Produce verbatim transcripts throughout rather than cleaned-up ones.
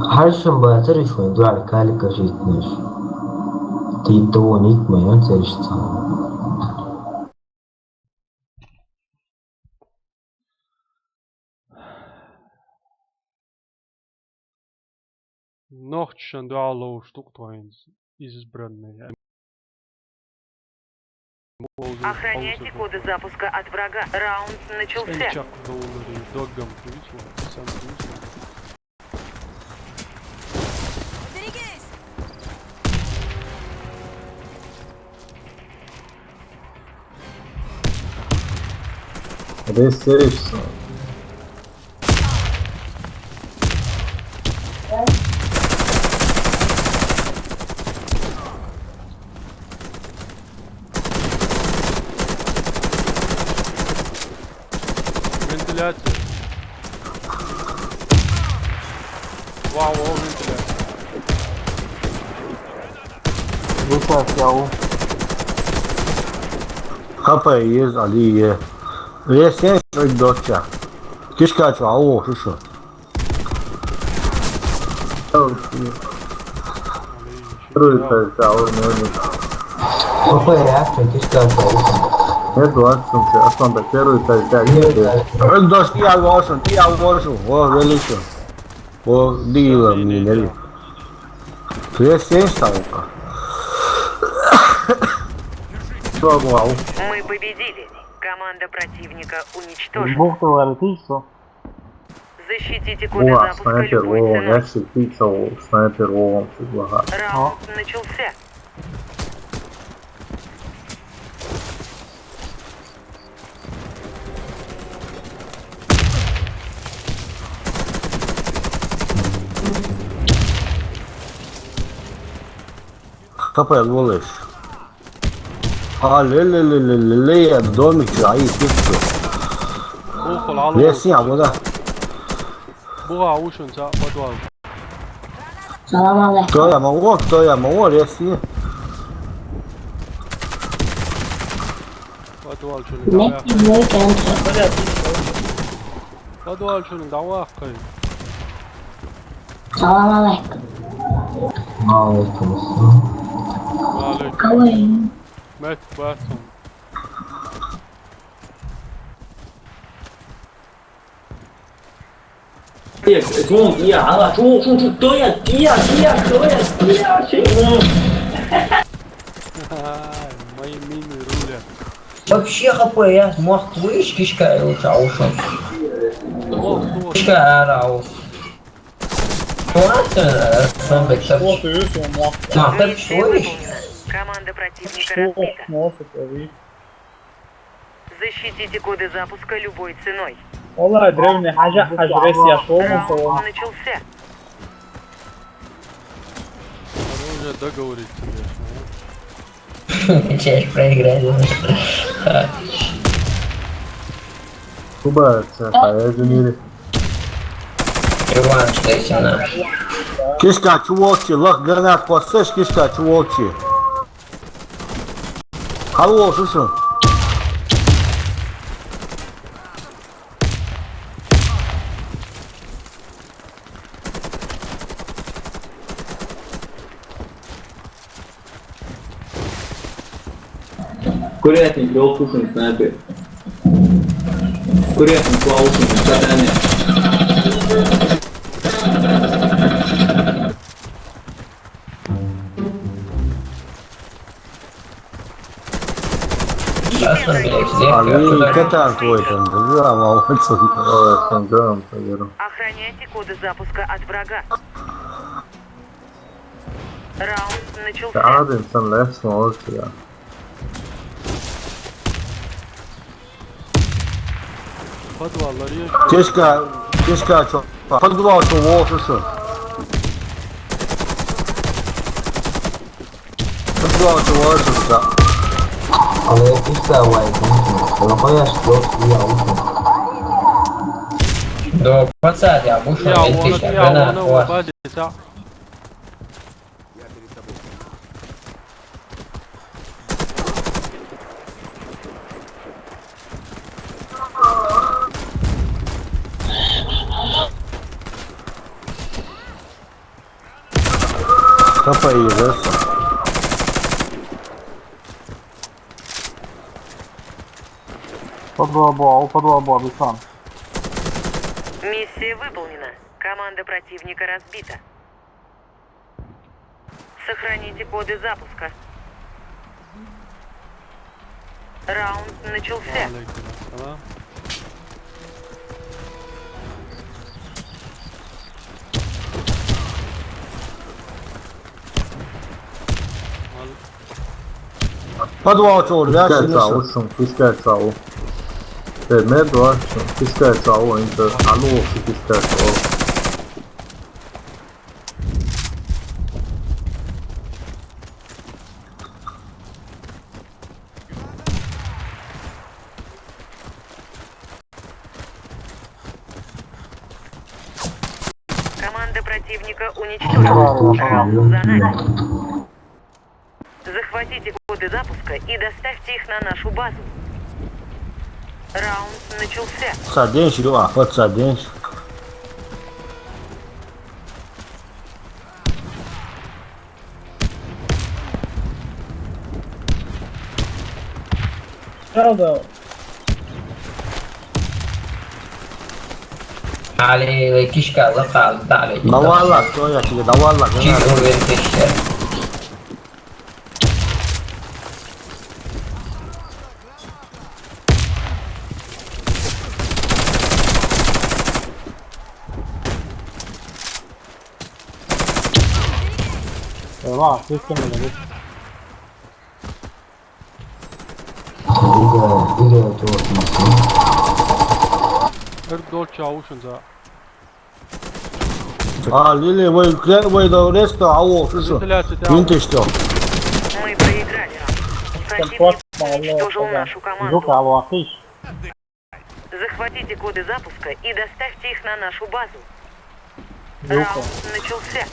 Хьажа шун бацара шоана, дуьхьал калика житнаш. Тип того нит ма ян цаьршца. Нохчашан дуьхьал ловш ду-кх тхо хӀинца избранный. Охраняйте коды запуска от врага. Раунд начался. Чакхдовлари доггам куьйцу, сан куьйцу. Берегись! Ресеришься. Вентиляция. Вау, вау, вентиляция. Высоко. ХП еза, Али е. Ресен шой доча. Кишка чу, ау, шушу. Первый, второй, второй, второй. Какой реактор, ты что, Нет, двадцать, Аслан, да, первый, второй, второй. Нет, да. Ой, дождь, я вошел, я вошел. О, величие. О, дила мне, не. Ты есть, есть там? Что, вау? Мы победили. Команда противника уничтожена. Бог говорит, и что? Защитите коды О, запуска снайпер, любой о, ценой. Я все пиццел, снайпер, о, предлагаю. Раунд начался. Хапай, лолеш. А, ле-ле-ле-ле-ле-ле, я домик, чё, ай, ты что? Ухо, лало. Весь я, вот, да. Буга, ушун, ца, подвал. Салам алейкум. Кто я, мало, кто я, мало, если. Подвал, чё, не, давай. Подвал, чё, не, давай, хай. Салам алейкум. Алейкум ассалам. Алейкум. Алейкум. Мет, басым. Э, звон, я, ала, шу, шу, шу, кто я, я, я, кто я, я, чего? Мои мины рулят. Вообще, какой я мог вышки шкаю, шау, шау. Кишка, арау. Команда противника разбита. Защитите коды запуска любой ценой. Валлахи, древний хажа, хажа, рейс я шоу, раунд начался. Оружие договорить тебе. Чеш проиграли. Куба, ца, а я же не Иван, что если на? Кишка, чуволчи, лах гранат, посешь, кишка, чуволчи. Алло, слушай. Курятник, лёг, слушай, снайпер. Курятник, слушай, задание. Али, катан твой там, да, молодцы. Ой, там, да, там, там. Охраняйте коды запуска от врага. Раунд начался. Да, один сам лес, молодцы, да. Подваллар яшь. Кешка, кешка, чё? Подвал, чё, волшиши? Подвал, чё, волшиши? Ала я кишка вай, конечно. Ала я что, я ушел. Да, пацан, я вышел, я вышел, я вышел. Капа и Веса. По два бо, по два бо, Беслан. Миссия выполнена. Команда противника разбита. Сохраните коды запуска. Раунд начался. Алейкум ассалам. Подвал чё, да, Кишкай сильно чау, шо? Шум, кишкай чау. Э, мед, да, шум, кишкай чау, они-то, а ну, шо кишкай чау. Команда противника уничтожена. Раунд за нами. Захватите коды запуска и доставьте их на нашу базу. Раунд начался. Садись, Лёва, подсадись. Правда? Али, кишка, лафа, дали. Давай, лак, кто я тебе, давай, лак, не надо. Чего вы пишете? Eyvah, ses gelmedi. Эр дол чаушунза. А, Лили, вы, вы до реста, а вот, слушай. Вентиляция, да. Винтиш, что? Мы проиграли. Противник уничтожил нашу команду. Захватите коды запуска и доставьте их на нашу базу. Раунд начался.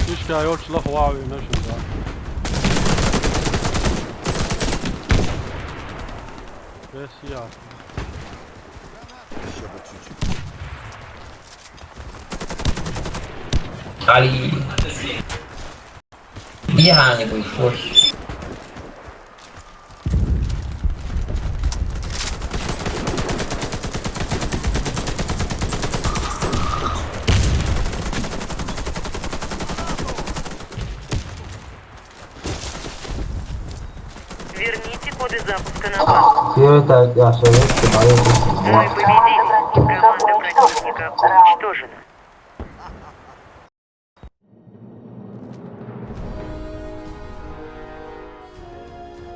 Ишкай, ёлч, лох, вау, и наши, да. Без я. Али. Бегай, не будешь, вот. Верните коды запуска на базу. Всё это, я советую, моя. Мы победили. Команда противника уничтожена.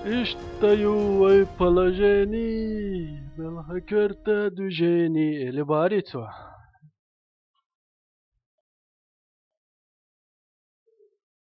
Иштта ю вай положение, мел хӀа керта движение, или барицо.